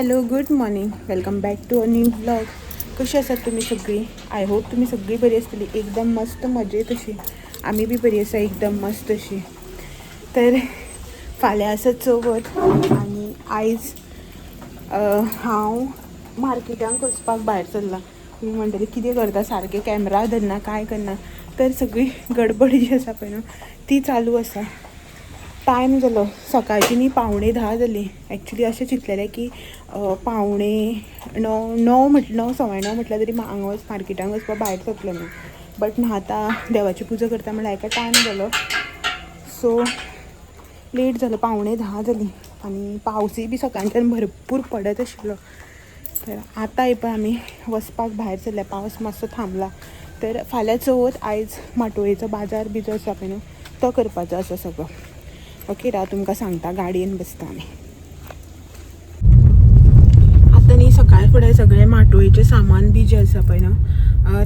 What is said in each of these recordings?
Hello, good morning, welcome back to a new vlog. कशी आसात तुमी सगळीं? I hope तुमी सगळीं बरी आसतली, एकदम मस्त मजेत अशी. आमी बी बरी आसा, एकदम मस्त अशी. तर फाल्यां आसा चवथ आनी आयज हांव मार्केटांक वचपाक भायर सरलां. तुमी म्हणटली कितें करता, सारकें कॅमरा धरना, कांय करना. तर सगळी गडबड जी आसा पळय न्हू ती चालू आसा. टायम जालो सकाळची न्ही 9:45 जाली. एक्चुली अशें चिंतलेलें की 8:45 णव म्हटलें, 9 8:45 म्हटल्यार तरी हांगा वच मार्केटांक वचपाक भायर सरतलें म्हणून. बट न्हाता, देवाची पुजा करता म्हणल्यार एका टायम जालो. सो लेट जालो, 9:45 जाली आनी पावसूय बी सकाळच्यान भरपूर पडत आशिल्लो. तर आतां पळय आमी वचपाक भायर सरल्या, पावस मातसो थांबला. तर फाल्यां चवथ, आयज माटोळेचो बाजार बी जो आसा पळय न्हू तो करपाचो आसा सगळो. ओके, राव तुमकां सांगता, गाडयेन बसता आमी आतां. न्ही सकाळ फुडें सगळें माटोळेचें सामान बी जें आसा पळय न्हू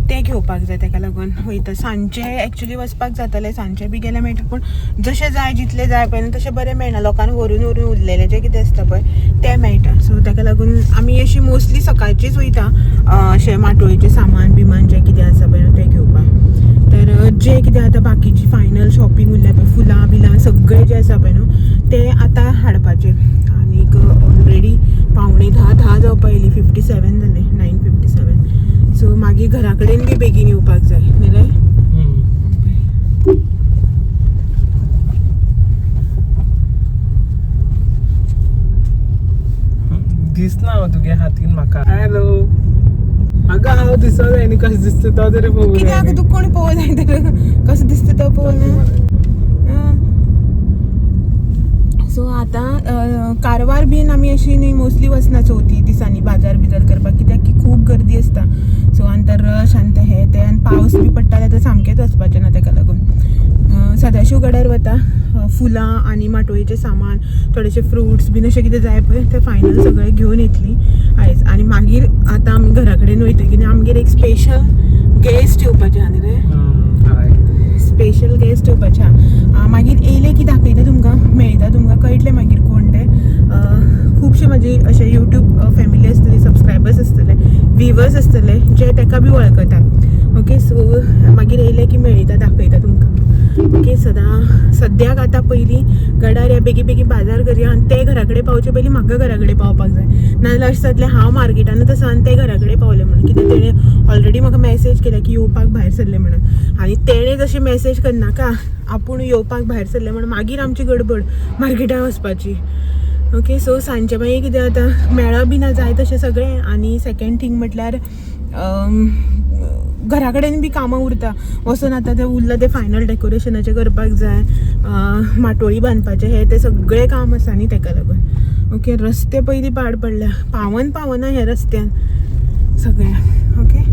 तें घेवपाक जाय, तेका लागून वयता. सांजचें एक्चुली वचपाक जातालें, सांजचें बी गेल्यार मेळटा, पूण जशें जाय जितलें जाय पळय न्हू तशें बरें मेळना. लोकांक व्हरून व्हरून उरलेलें जें कितें आसता पळय तें मेळटा. सो तेका लागून आमी अशी मोस्टली सकाळचीच वयता अशें माटोळेचें सामान बिमान जें कितें आसा पळय न्हू तें घेवपाक. तर जें कितें आतां बाकीची फायनल शॉपिंग उरल्या पळय, फुलां बिलां सगळें जें आसा पळय न्हू तें आतां हाडपाचें. आनीक ऑलरेडी 9:45 धा जावपा येयली, 57 जाले, 9:57. सो मागीर घरा कडेन बी बेगीन येवपाक जाय न्ही रे. दिसना हांव तुगे हातीन म्हाका. हॅलो, अगं हांव दिसना आनी कशें दिसता तो तरी पळोवंक कित्याक जाय. तुका कोणी पळोवंक जाय तर कसो दिसता तो पळोवना. सो आतां कारवार बीन आमी अशी न्ही मोस्टली वचना चवथी दिसांनी बाजार बिजार करपाक, कित्याक की खूब गर्दी आसता. सो आनी तर रश आनी ते हे ते आनी पावस बी पडटा जाल्यार सामकेंच वचपाचें ना. तेका लागून सदाशिव गड्यार वता, फुलां आनी माटोळेचें सामान, थोडेशे फ्रुट्स बीन अशें कितें जाय पळय तें फायनल सगळें घेवन येतली आयज. आनी मागीर आतां आमी घरा कडेन वयतकीर न्ही आमगेर एक स्पेशल गेस्ट येवपाचे आहा न्ही रे. हय. स्पेशल गेस्ट येवपाचे आहा. मागीर येयले की दाखयता तुमकां, मेळटा तुमकां, कळटलें मागीर कोण ते. खुबशे म्हाजी अशे यूट्यूब फॅमिली आसतली, सबस्क्रायबर्स आसतले, व्हिवर्स आसतले जे तेका बी वळखतात. ओके, सो मागीर येयले की मेळयता, दाखयता तुमकां. ओके, सदां सद्याक आतां पयलीं गडार या बेगी बेगी बाजार करया आनी ते घरा कडेन पावचे पयलीं म्हाका घरा कडेन पावपाक जाय, नाजाल्यार अशें जातलें हांव मार्केटानूच आसा आनी ते घरा कडेन पावले म्हणून. कित्याक तेणें ऑलरेडी म्हाका मॅसेज केल्या की येवपाक भायर सरले म्हणून. आनी तेणें जशें मॅसेज करनाका आपूण येवपाक भायर सरले म्हणून, मागीर आमची गडबड मार्केटान वचपाची. ओके, सो सांजचें मागीर कितें जाता, मेळप बी ना जाय तशें सगळें. आनी सेकेंड थींग म्हटल्यार घरा कडेन बी कामां उरता. वचून आतां तें उरलां तें फायनल डेकोरेशनाचें करपाक जाय, माटोळी बांदपाचें, हें तें सगळें काम आसा न्ही तेका लागून. ओके, रस्ते पयलीं पाड पडल्या, पावन पावना ह्या रस्त्यान सगळें. ओके,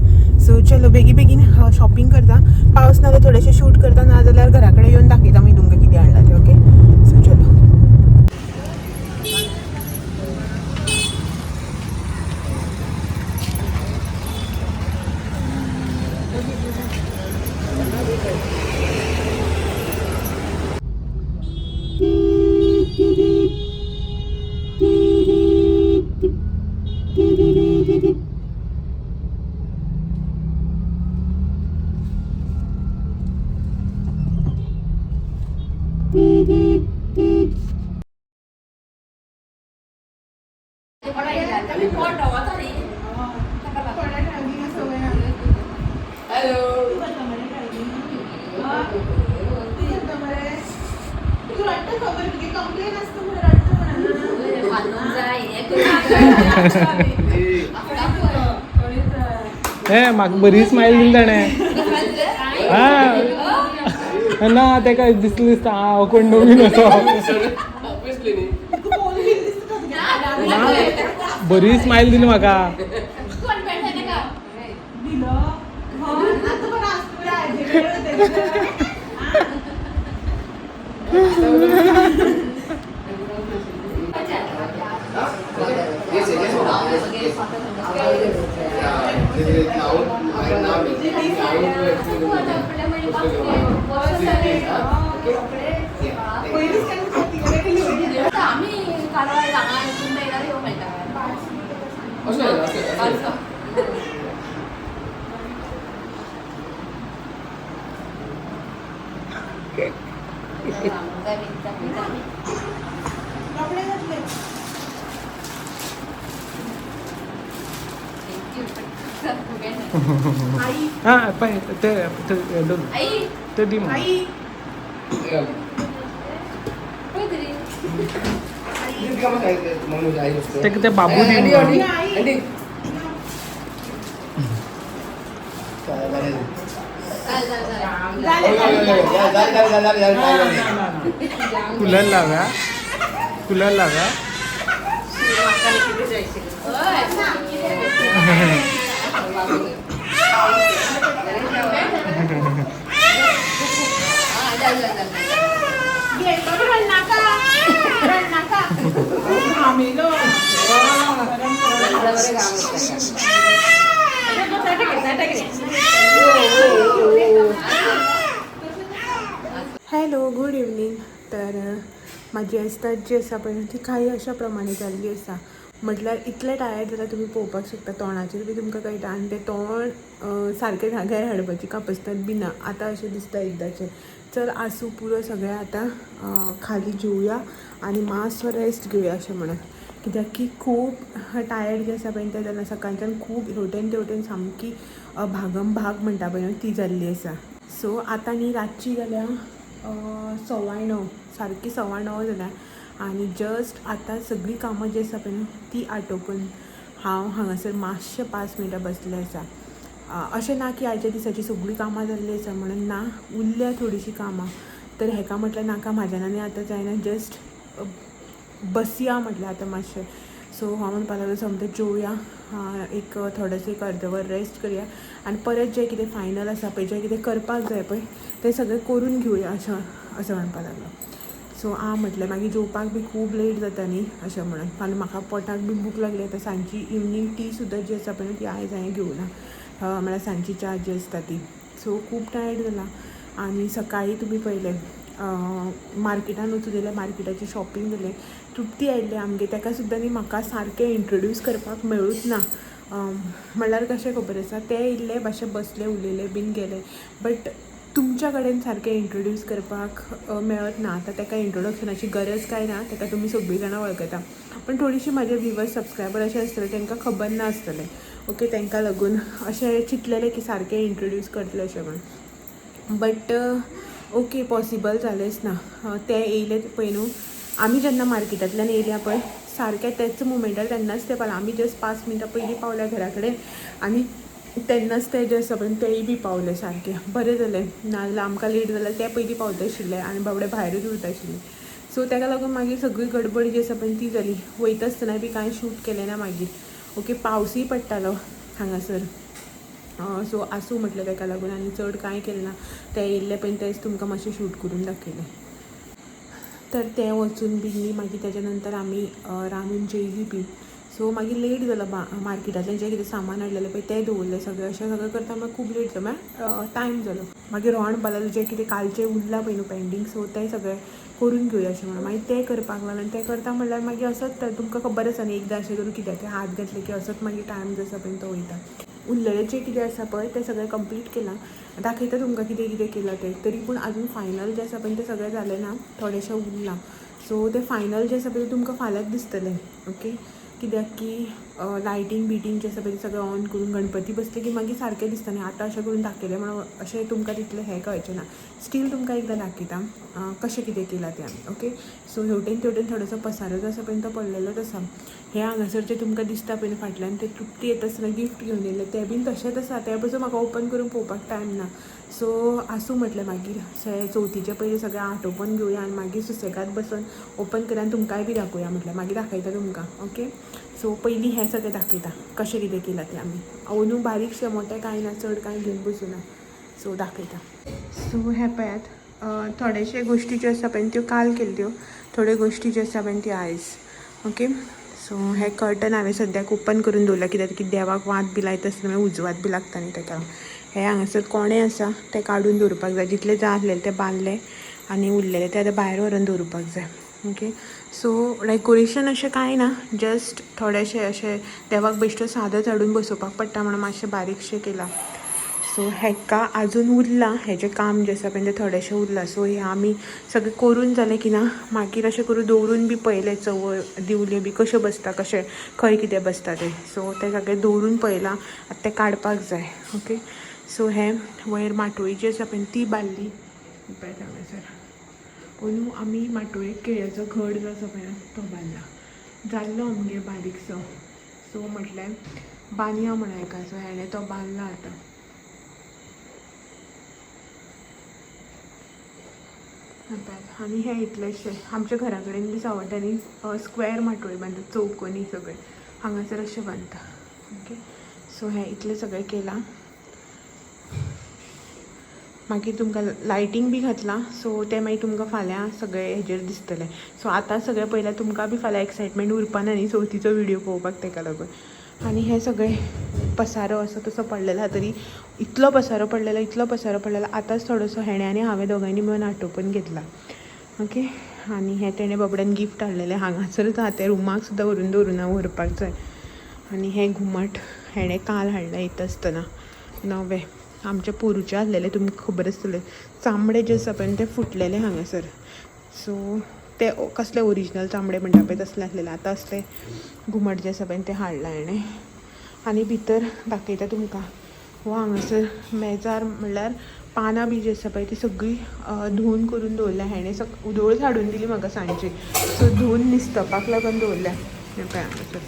सो चलो बेगी बेगीन शॉपिंग करता. पावस ना जाल्यार थोडेशें शूट करता, ना जाल्यार घरा कडेन येवन दाखयता मागीर तुमकां कितें हाडलां तें. ओके, सो चलो. हे म्हाका बरी स्मायल दिली ताणें. हा ना, तेका दिसलें दिसता हांव कोण नवीन असो. ना, बरी स्मायल दिली म्हाका. आमी कारवार हांगा मेळटा येवंक मेळटा. रोखडे जातले. आई. हा पळय ते ते दोन ते दी म्हाका. आई. ते ते बाबू दी म्हाका. आई. कूलर लाव्या, कूलर लाव्या. घे बाबा, रडनाका रडनाका, घामेलो. Hello, good evening. तर म्हाजी आयज जी आसा पळय ती काही अशा प्रमाणे जाल्ली आसा. म्हटल्यार इतलें टायर्ड जाल्यार तुमी पळोवपाक शकता, तोंडाचेर बी तुमकां कळटा आनी तें तोंड सारकें जाग्यार हाडपाची कापस्ताद बी ना आतां अशें दिसता एकदाचें. चल, आसूं, पुरो सगळें. आतां खाली जेवया आनी मातसो रेस्ट घेवया अशें म्हणून, कित्याक की खूब टायर्ड जें आसा पळय तें जालें. सकाळच्यान खूब हेवटेन तेवटेन सामकी भागम भाग म्हणटा पळय न्हू ती जाल्ली आसा. सो आतां न्ही रातची जाल्या 9:15, सारकी 9:15 जाल्या आनी जस्ट आतां सगळीं कामां जी आसा पळय न्हू ती आटोपून हांव हांगासर मातशें 5 मिनटां बसलें आसा. अशें ना की आयच्या दिसाची सगळीं कामां जाल्लीं आसा म्हणून, ना, उरल्या थोडीशीं कामां. तर हेका म्हटलें नाका, म्हाज्यान आनी आतां जायना, जस्ट बसया म्हटलें आतां मातशें. सो हांव म्हणपाक लागलो, सोमतें जेवया, एक थोडेसो एक अर्दवर रेस्ट करया आनी परत जें कितें फायनल आसा पळय, जें कितें करपाक जाय पळय, तें सगळें करून घेवया अशें अशें म्हणपाक लागलो. सो आ म्हटलें, मागीर जेवपाक बी खूब लेट जाता न्ही अशें म्हणून. आनी म्हाका पोटाक बी भूक लागली आतां. सांजची इवनींग टी सुद्दां जी आसा पळय ती आयज हांवें घेवना, म्हळ्यार सांजची च्या जी आसता ती. सो खूब टायर्ड जाला. आनी सकाळीं तुमी पळयलें, मार्केटान वचून येयलें, मार्केटाचें शॉपिंग जालें, तृप्ती आयिल्लें आमगेर. ताका सुद्दां न्ही म्हाका सारकें इंट्रोड्यूस करपाक मेळूच ना. म्हणल्यार कशें खबर आसा, ते येयल्ले, मातशे बसले, उलयले बीन, गेले, बट तुमच्या कडेन सारकें इंट्रोड्यूस करपाक मेळत ना. आतां ताका इंट्रोडक्शनाची गरज काय ना, ताका तुमी सगळीं जाणां वळखता, पण थोडीशीं म्हाजे व्हिवर्स सबस्क्रायबर अशें आसतले तांकां खबर नासतलें. ओके, तांकां लागून अशें चिंतलेलें की सारकें इंट्रोड्यूस करतलें अशें म्हण, बट ओके, पॉसिबल जालेंच ना. ते येयले पळय न्हू, आमी जेन्ना मार्केटांतल्यान येयल्या पळय, सारकें तेच मुमेंटार तेन्नाच ते पावले. आमी जस्ट 5 मिनटां पयलीं पावल्या घरा कडेन आनी तेन्नाच ते जे आसा पळय तेय बी पावले सारके. बरें जालें, नाजाल्यार आमकां लेट जाल्यार ते पयलीं पावता आशिल्ले आनी बाबडे भायरूच उरता आशिल्ले. सो ताका लागून मागीर सगळी गडबड जी आसा पळय ती जाली. वयता आसतना बी कांय शूट केलें ना मागीर. ओके, पावसूय पडटालो हांगासर. सो आसूं म्हटलें, ताका लागून आनी चड कांय केलें ना. ते येयल्ले पळय तेंच तुमकां मातशें शूट करून दाखयलें. तर तें वचून बी न्ही मागीर तेच्या नंतर आमी रांदून जेयली बी. सो मागीर लेट जालो. मार्केटांतल्यान जें कितें सामान हाडलेलें पळय तें दवरलें सगळें. अशें सगळें करता मागीर खूब लेट जालो, म्हळ्यार टायम जालो. मागीर रोहन म्हणपाक लागलो, जें कितें कालचें उरलां पळय न्हू पेंडींग, सो तें सगळें करून घेवया अशें म्हणून. मागीर तें करपाक लागलें आनी तें करता म्हणल्यार मागीर असोच तर तुमकां खबर आसा न्ही, एकदां अशें करून कित्याक हात घातले की असोच मागीर टायम जो आसा पळय तो वयता. उरलेलें जें कितें आसा पळय तें सगळें कंप्लीट केलां. दाखयता तुमकां कितें कितें केलां तें. तरी पूण आजून फायनल जें आसा पळय तें सगळें जालें ना, थोडेशें उरलां. सो तें फायनल जें आसा पळय तुमकां फाल्यांच दिसतलें. ओके, कित्याक की लायटींग बिटींग जें आसा पळय तें सगळें ऑन करून गणपती बसले की मागीर सारकें दिसता न्ही. आतां अशें करून दाखयलें म्हणून अशें तुमकां तितलें हें कळचें ना. स्टील तुमकां एकदां दाखयता कशें कितें केलां तें आमी. ओके, सो हेवटेन तेवटेन थोडोसो पसारो जो आसा पळय तो पडलेलोच आसा. हें हांगासर जें तुमकां दिसता पळय न्हू फाटल्यान, तें तृप्ती येता आसतना गिफ्ट घेवन येयल्लें, तें बीन तशेंच आसा. तें पसून म्हाका ओपन करून पळोवपाक टायम ना. सो आसूं म्हटलें, मागीर चवथीचे पयलीं सगळें आटोपून घेवया आनी मागीर सुसेगाद बसून ओपन करूया आनी तुमकांय बी दाखोवया म्हटलें. मागीर दाखयता तुमकां. ओके, सो पयलीं हें सगळें दाखयता कशें कितें केलां तें आमी. अंदू बारीकशें, मोटें कांय ना, चड कांय घेवन बसूना. सो दाखयता. सो हें पळयात, थोडेशे गोश्टी ज्यो आसा पळय त्यो काल केल्ल्यो, थोड्यो गोश्टी ज्यो आसा पळय त्यो आयज. ओके, सो हें कर्टन हांवें सद्याक ओपन करून दवरलां, कित्याक की देवाक वात बी लायता आसतना मागीर उजवात बी लागता न्ही ताका. हें हांगासर कोणें आसा तें काडून दवरपाक जाय. जितलें जाय आसलेलें तें बांदलें आनी उरलेलें तें आतां भायर व्हरून दवरपाक जाय. ओके, सो डेकोरेशन अशें कांय ना, जस्ट थोडेशें अशें देवाक बेश्टो सादोच हाडून बसोवपाक पडटा म्हणून मातशें बारीकशें केलां. सो हेका आजून उरलां, हेजें काम जें आसा पळय तें थोडेशें उरलां. सो हें आमी सगळें करून जालें की ना मागीर अशें करून दवरून बी पळयलें, चवय दिवल्यो बी कश्यो बसता, कशें खंय कितें बसता तें. सो तें सगळें दवरून पळयलां, आतां तें काडपाक जाय. ओके, सो हें वयर माटोळी जी आसा पळय ती बांदली पळय हांगासर. अंदू आमी माटोळेक केळ्याचो घड जो आसा पळय तो बांदला, जाल्लो आमगेर बारीकसो. सो म्हटलें बांदया म्हणून हेका. सो हेणें तो बांदला आतां. आनी हें इतलेंशें आमच्या घरा कडेन बी सावड्ड्यांनी स्क्वेर माटोळी बांदता, चौकोनी सगळें, हांगासर अशें बांदता. ओके, सो हें इतलें सगळें केलां. मागीर तुमकां लायटींग बी घातलां, सो तें मागीर तुमकां फाल्यां सगळें हेजेर दिसतलें. सो आतां सगळें पळयल्यार तुमकां बी फाल्यां एक्सायटमेंट उरपा ना न्ही चवथीचो व्हिडियो पळोवपाक, तेका लागून. आनी हें सगळें पसारो असो तसो पडलेलो आहा, तरी इतलो पसारो पडलेलो, इतलो पसारो पडलेलो. आतांच थोडोसो हेणें आनी हांवें दोगांयनी मेळून आटोपून घेतला. ओके, आनी हें तेणें बाबड्यान गिफ्ट हाडलेलें, हांगासरच आहा तें, रुमाक सुद्दां व्हरून दवरूना, व्हरपाक जाय. आनी हें घुमट हेणें काल हाडलें येता आसतना नवें, आमच्या पोरूचें आहलेलें, तुमकां खबर आसतलें. चामडें जें आसा पळय तें फुटलेलें हांगासर, सो ते कसले ओरिजिनल चामडें म्हणटा पळय तसलें आसलेलें. आतां असलें घुमट जें आसा पळय तें हाडलां हेणें. आनी भितर दाखयता तुमकां, हो हांगासर मेजार म्हणल्यार पानां बी जी आसा पळय ती सगळीं धुवन करून दवरल्या हेणें. उदोळच हाडून दिली म्हाका सांजची, सो धुवन निस्तपाक लागून दवरल्या. हें पळय हांगासर.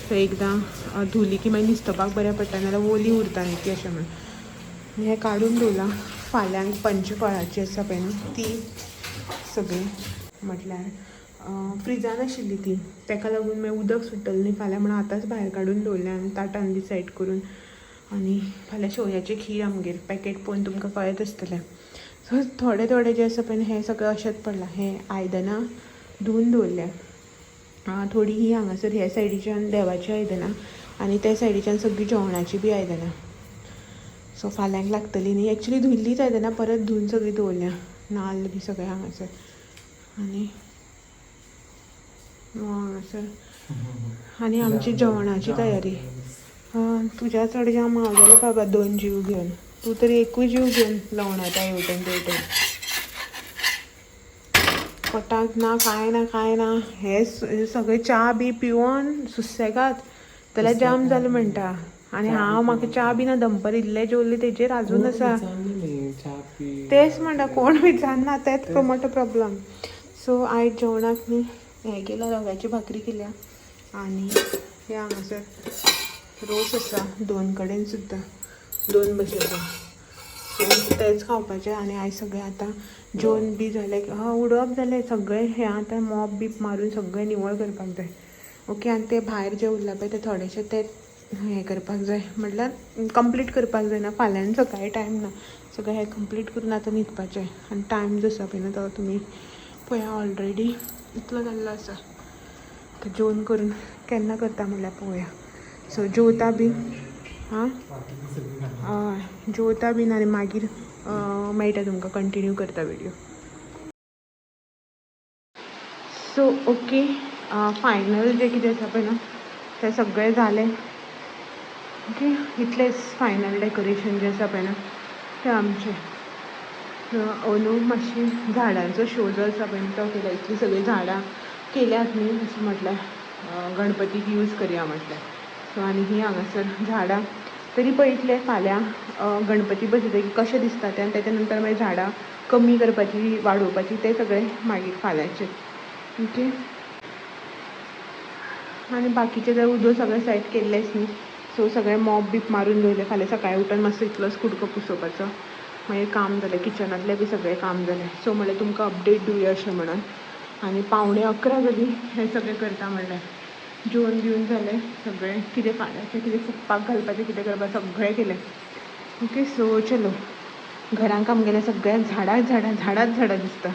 सो एकदां धुली की मागीर निस्तपाक बरें पडटा, नाल्यार ओली उरता न्ही ती, अशें म्हणून हें काडून दवरलां. फाल्यांक पंचफळाची आसा पळय न्हू ती सगळीं, म्हटल्यार फ्रिजान आशिल्ली ती, तेका लागून मागीर उदक सुट्टलें न्ही फाल्यां म्हणून आतांच भायर काडून दवरल्या आनी ताटान बी सेट करून. आनी फाल्यां शेवयाचें खीर आमगेर, पॅकेट पळोवन तुमकां कळत आसतलें. सो थोडे थोडे जे आसा पळय हें सगळें अशेंच पडलां. हें आयदनां धुवन दवरल्या थोडी, ही हांगासर ह्या सायडीच्यान देवाची आयदनां आनी त्या सायडीच्यान सगळीं जेवणाची बी आयदनां. सो फाल्यांक लागतली न्ही, एक्चुली धुयल्लीच आयदनां परत धुवन सगळीं दवरल्या, नाल्ल बी सगळें हांगासर. आनी हांगासर आनी आमची जेवणाची तयारी. तुज्या चड जाम हांव जालें बाबा, दोन जीव घेवन, तूं तरी एकूय जीव घेवन लवणाता हेवटेन तेवटेन, पोटाक ना कांय ना कांय ना. हे सगळे च्या बी पिवन सुसेगाद जाल्यार जाम जालें म्हणटा. आनी हांव म्हाका च्या बी ना, दनपार इल्लें जेवलें तेजेर आजून आसा. तेच म्हणटा, कोण विचारना, तेच मोठो प्रॉब्लम. सो आयज जेवणाक न्ही हें केलां, रव्याची भाकरी केल्या आनी हे हांगासर रोस आसा दोन कडेन सुद्दां, दोन भशेचो. सो तेंच खावपाचें. आनी आयज सगळें आतां जेवन बी जालें, उडोवप जालें सगळें, हें आतां मॉप बी मारून सगळें निवळ करपाक जाय. ओके, आनी तें भायर जें उरलां पळय तें थोडेशें तें हें करपाक जाय, म्हटल्यार कंप्लीट करपाक जायना, फाल्यां सकाळीं टायम ना. सगळें हें कंप्लीट करून आतां न्हिदपाचें. आनी टायम जो आसा पळय न्हू तो तुमी पळया, ऑलरेडी इतलो जाल्लो आसा. आतां जेवन करून केन्ना करता म्हणल्यार पळोवया. सो जेवता बी, आं हय, जेवता बीन आनी मागीर मेळटा तुमकां, कंटिन्यू करता व्हिडियो. सो ओके, फायनल जें कितें आसा पळय न्हू तें सगळें जालें. ओके, इतलेंच फायनल डेकोरेशन जें आसा पळय न्हू तें आमचें. अंदू मातशी झाडांचो शो जो आसा पळय न्हू तो केला. इतलीं सगळीं झाडां केल्यात न्ही, अशें म्हटल्यार गणपतीक यूज करया म्हटल्यार. सो आनी ही हांगासर झाडां तरी पळयतले फाल्यां गणपती बसयतकीर कशें दिसता तें, आनी तेच्या नंतर मागीर झाडां कमी करपाची वाडोवपाची तें सगळें मागीर फाल्यांचें. ओके, आनी बाकीचें जर उदक सगळें सेट केल्लेंच न्ही, सो सगळें मॉप बीप मारून दवरलें. फाल्यां सकाळीं उठून मातसो इतलोच कुडको पुसोवपाचो, मागीर काम जालें. किचनांतलें बी सगळें काम जालें. सो म्हणलें तुमकां अपडेट दिवया अशें म्हणून. आनी 10:45 जाली हें सगळें करता म्हणल्यार, जेवन बिवन जालें सगळें, कितें फाल्यांचें कितें सुकपाक घालपाचें कितें करपाक सगळें केलें. ओके, सो चलो घरांक आमगेल्या सगळ्या झाडां झाडां झाडांच झाडां दिसता.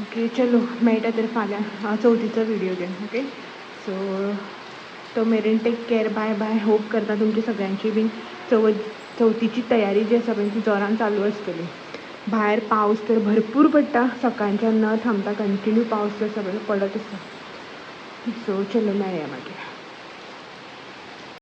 ओके चलो मेळटा तर फाल्यां चवथीचो व्हिडियो घेवन. ओके, सो तो मेरेन take care, bye bye. Hope करता तुमची सगळ्यांची बीन चवथीची तयारी जी आसा पळय ती जोरान चालू आसतली. भायर पावस तर भरपूर पडटा, सकाळच्यान न थांबता कंटिन्यू पावस जो आसा पळय पडत आसा. सो चलो मेळया मागीर.